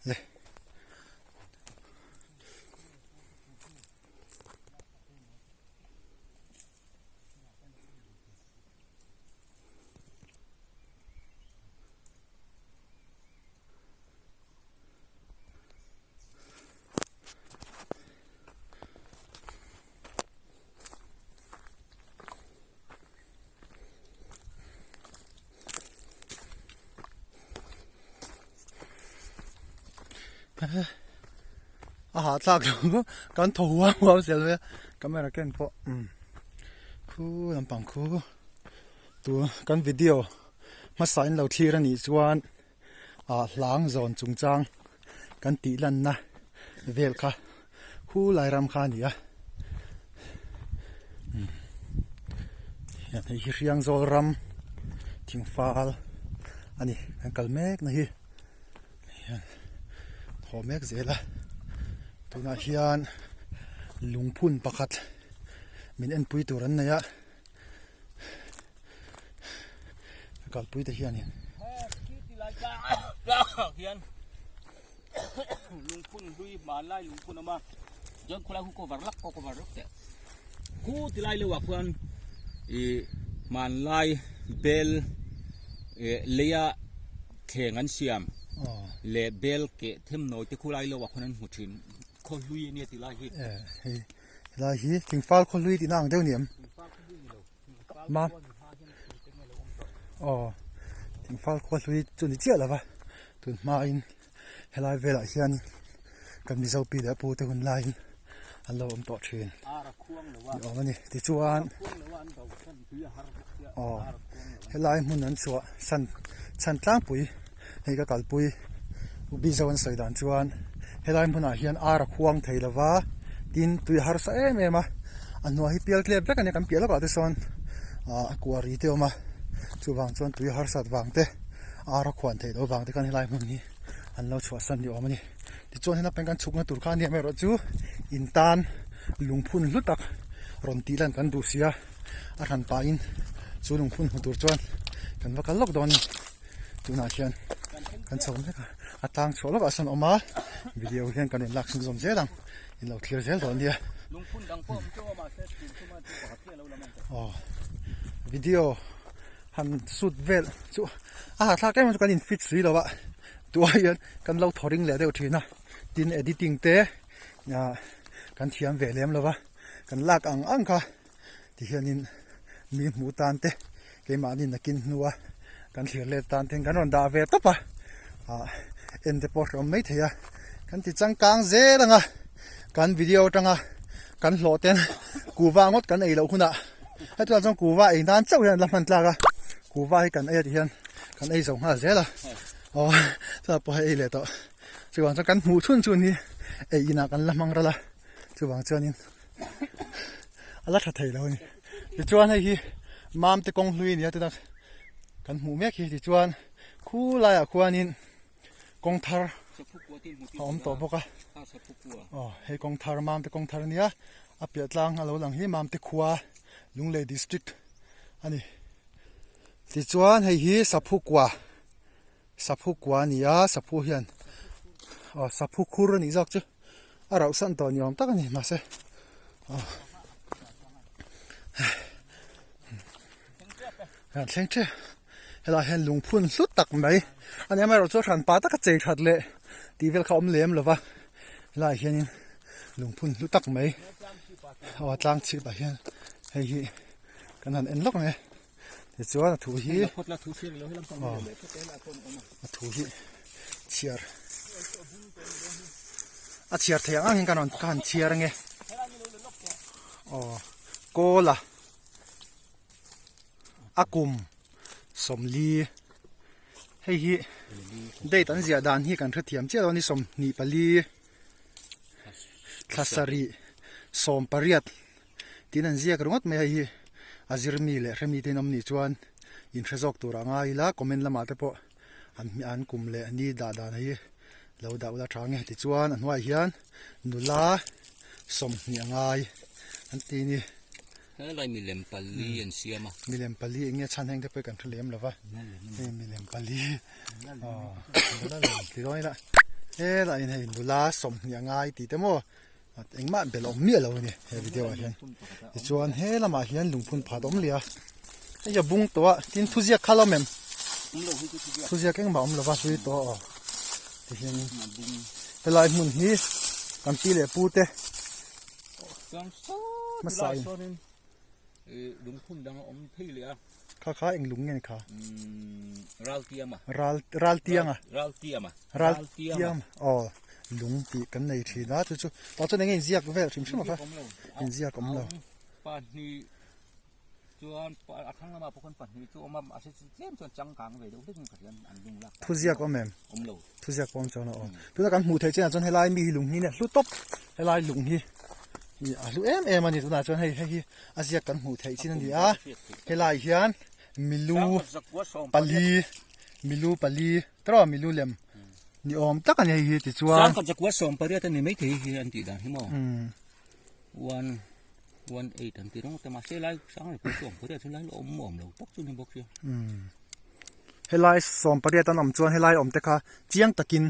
Le. A hahthlak lo kan thaw huam huam zel mai a camera ken pawh umm khu lampang khu tun kan video hmasa in lo thlir anih chuan ah hlang zawn chungchang kan tih lanna vel kha khu lai ram kha a ni a hei hi Hriangzawl ram thingfal a ni kan kal mek na hi haw mek zel a tunah hian lungphun pakhat min enpui tur an nei a. Kalpui te hianin hian lungphun hlui hmanlai lungphun awm a chuan khawlai khu cover lak pawh cover lak teh khu tilai leuh ah khuan ih hmanlai bel eh leia thleng an siam leh bel keh them nawi te khulai leuh ah khuan an hmu thin khaw hlui ania tilai hi. Helai hi thingfal khaw hlui tihna ang deuh ni em? Ma aw thingfal khaw hlui chu ni chiah lova tun hmain helai velah hian kan Mizo pi leh pu te hun laiin an lo awm tawh thin ni awm a ni tichuan aw helai hmun an chhuah san chhan tlangpui hei ka kalpui Mizo an sawi dan chuan helai hmunah hian ar a khuang thei lova tin tui a harsa em em a a hnuai hi pial tlep vek a nia kan piah lawkah te sawn ah kuari te a awm a chuvang chuan tui a harsat vang te ar a khuan theih loh vang te khan helai hmun hi an lo chhuahsan ni awm a ni tichuan helai peng kan chhukna tur kha a nia erawh chu in tan lungphun hlu tak rawn tih lan kan duh si a a hran pahin chu lungphun hmu tur chuan kan va kal lawk dawn a ni. Tunah hian kan chho mek a, a tlang chhuah lawkah sawn a awm a, video hian kan rawn lak chhunzawm zel ang, in lo thlir zel dawn nia. Aw video han shoot vel chu a hahthlak em chu kan in fit si lo a, tunah hian kan lo thaw ring leh deuh thin a, tin editing te ah kan thiam ve lem lo va, kan lak ang ang kha. Tihianin mi hmuh tan te keimahni nakin hnua kan thlir let tan ten kan rawn dah ve tawp a ah en te pawh hreawm mai thei a kan ti changkang zel ang a kan video atanga kan hlawh ten kuhva ngawt kan ei loh hunah hetiang chuan kuhva ei nan chauh hian an la hman tlak a kuhva hi kan ei a tihian kan ei zo nghal zel a aw chutah pawh hei ei leh tawh chuvang chuan kan hmuh chhun chhun hi ei inah kan la hmang ral a chuvang chuanin. a la tha thei lo a ni tichuan hei hi mam te kawng hlui a ni a tuna kan hmuh mek hi tichuan khu laiah khuanin kawng thar a awm tawh bawk a aw hei kawng thar mam te kawng thar a nia a piah tlang a lo lang hi mam te khua Lunglei district a ni tichuan hei hi saphu kua Saphu kua a ni a, saphu hian aw saphu khur a nih zawk chu a rauh san tawh ni awm tak a ni mahse aw an thleng tep helaiah hian lungphun hlut tak mai a ni amaherawh chu a hran pa taka chei that leh tih vel kha a awm lem lo va helaiah hianin lungphun hlu tak mai aw tlang chhip ah hian hei hi kan han en lawk mai a. Tichuan a thu hi a thu hi chhiar a chhiar thei ang angin ka rawn ka han chhiar ange aw kawla a kum sawmli hei hi date an ziah dan hi kan hrethiam chiah lo a ni 24 thla sarih 18 Tin an ziak ringawt mai hei hi a zir mi leh hre mi te in awm nih chuan in hre zawk tur ah ngai ila comment lamah te pawh an an kum leh ni dah dan hi lo dah ula tha nge tichuan a hnuaiah hian nula 20 a ngai an ti ni. Helai milem pali an siam a. Milem pali eng nge chhan heng te pawh hi kan hre lem lo va hei milem pali aw nula lem ti dawn ila. Helaiah hian hei nula sawmhnih a ngai tih te maw engmah belh awm miah lo a ni he video ah hian tichuan he lamah hian lungphun phat a awm leh a hei a bung tawh a tin thuziak kha la awm em thuziak engmah a awm lo va hlui tawh a aw tihian helai hmun hi kan pi leh pu te hmasa in. Lungphun dang a awm phei leh a. Kha kha eng lung nge ni kha? Raltiama. Ral Raltianga. Raltiama. Raltiama. Aw lung tih kan nei thin a chu chu tah chuan enge inziak vel hrim hrim a kha. Inziak awm lo. Pahnih chuan a thlang lamah pawh khan pahnih chu awm a mahse chu tlem chuan changkang ve deuh hlekin ka hria an lung lak. Thuziak awm em? Awm lo. Thuziak pawh awm chuan a awm. Tuna kan hmuh theih chinah chuan helai mi hi lung hi a hlu tawp. Helai lung hi a hlu em em a ni tunah chuan hei hei hi a ziak kan hmuh theih chin a ni a. Helai hian milu pali milu pali tawh milu lem ni awm tak a ni hei hi tichuan. Sangkhat zakua 18 a ni maithei hi an tih dan hi maw. 1 18 an ti rawng te mahse lai sang zakua 18 chu lai la awm awm lo tak chu ni bawk sia. Helai 18 an awm chuan helai awm te kha chiang takin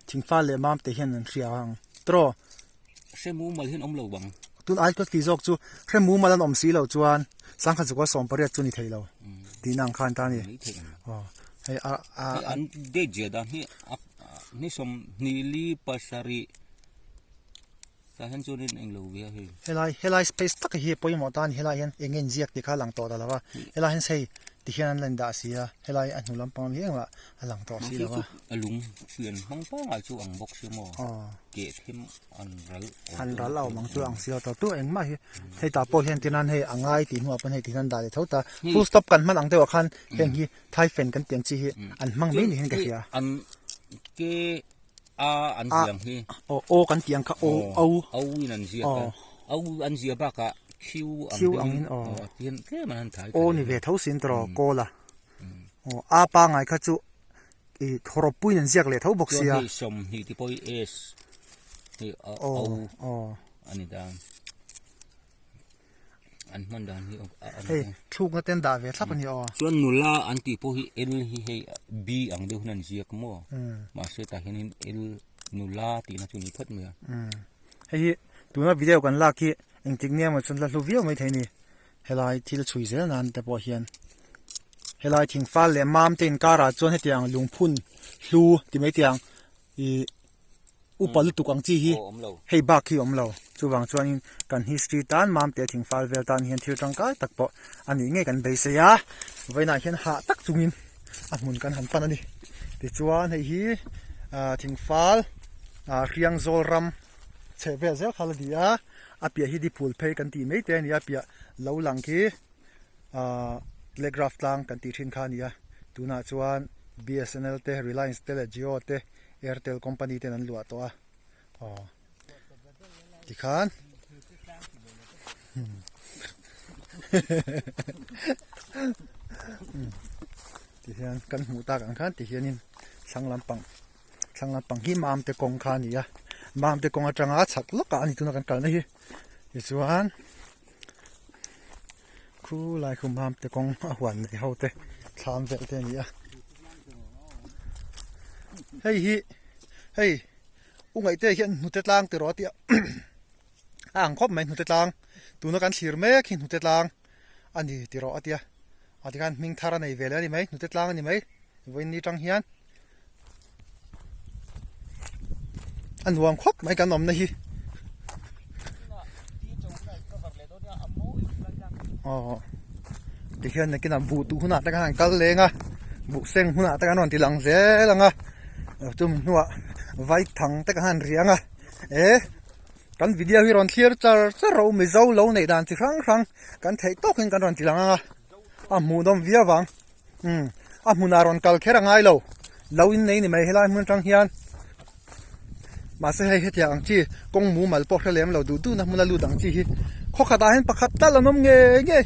thingfa leh mam te hian an hria ang tawh. Hre mumal hian awm lo bang. Tun ai ka ti zawk chu hre mumal an awm si lo chuan sangkhat zakua 18 chu ni thei lo tihna ang khan ta a ni. Aw hei a a. An date zia dan hi a ni 20 li 7 Tah hian chuanin englo ve a hei. Helai helai space tak hi pawimawh ta a ni helai hian eng nge inziak tih kha a lang tawh ta lo va helai hian sei ti hian an la indah si a helai a hnu lampang hi engmah a lang tawh si lo va. A lung thian hmang pangai chu ang bawk si maw keh them an ral awm an ral a awm ang chu ang si lo ta tu engmah hi hei tah pawh hian tinan hei a ngai tih hnuah pawn hei ti hian an dah leh tho ta full stop kan hman ang deuhah khan heng hi thai fan kan tih ang chi hi an hmang mai ni hian ka hria. An ke A an ziang hi. Aw aw kan tih ang kha aw au. Au in an ziak a. Au an zia bakah Q ang Q ang in aw. Aw tihian tlem an han thai Aw ni ve tho sin tawh kawl a. Aw a pangai kha chu i thawrawp puiin an ziak leh tho bawk sia. Chuan hei 20 te pawh hi S hei au a ni ta. An hman dan hi a Hei thlukna te an dah ve thlap a ni aw. Chuan nula an tih pawh hi L hi hei B ang deuh hian an ziak maw? Mahse tah hianin L nula tihna chu ni phawt mai a. Hei hi tuna video kan lak hi engtik nia emaw chuan la hlu viau mai thei a ni. Helai thil chhui zel nan te pawh hian helai thingfal leh mam te inkarah chuan hetiang lungphun hlu ti mai tiang ih upa lutuk ang chi hi hei bak hi awm lo chuvang chuanin kan history tan mamte thingfal vel tan hian thil tangkai tak pawh a nih ngei kan beisei a vawiinah hian hah tak chungin a hmun kan han pan a ni tichuan hei hi ah thingfal ah hriang zawl ram chheh vel zel kha la ni a a piah hi diphul phei kan tih mai te a ni a piah lo lang khi ah telegraph tlang kan tih thin kha a ni a tunah chuan B_S_N_L te Reliance te leh Jio te Airtel company ten an luah tawh a aw tikhan tihian kan hmuh tak ang khan tihianin thlang lampang thlang lampang hi Mamte kawng kha a ni a Mamte kawng atanga chhak lawkah a ni tuna kan kalna hi tichuan Khulai khu Mamte kawng a huan nei ho te thlam vel te a ni a hei hi hei u ngaihte hian hnute tlang tiraw a tia a ang khawp mai hnute tlang tuna kan thlir mek hi hnute tlang a ni tiraw a tia a tikhan hming thar a nei ve leh a ni mai hnute tlang a ni mai vawiin ni tang hian a nuam khawp mai kan awmna hi aw tikhian nakinah buh tuh hunah te khan an kal leng a buh seng hunah te khan rawn ti lang zel ang a chumi hnuah vai thang te khan an riang a e kan video hi rawn thlir char char rawh u mizo lo neih dan chi hrang hrang kan theih tawkin kan rawn ti lang ang a a hmuhnawm viau vang. Umm a hmunah rawn kal kher a ngai lo lo in nei ni mai helai hmun atang hian mahse hei hetiang ang chi kawng mumal pawh hre lem lo duh duhna hmuna lut ang chi hi khaw khatah hian pakhat tal an awm ngei ngei.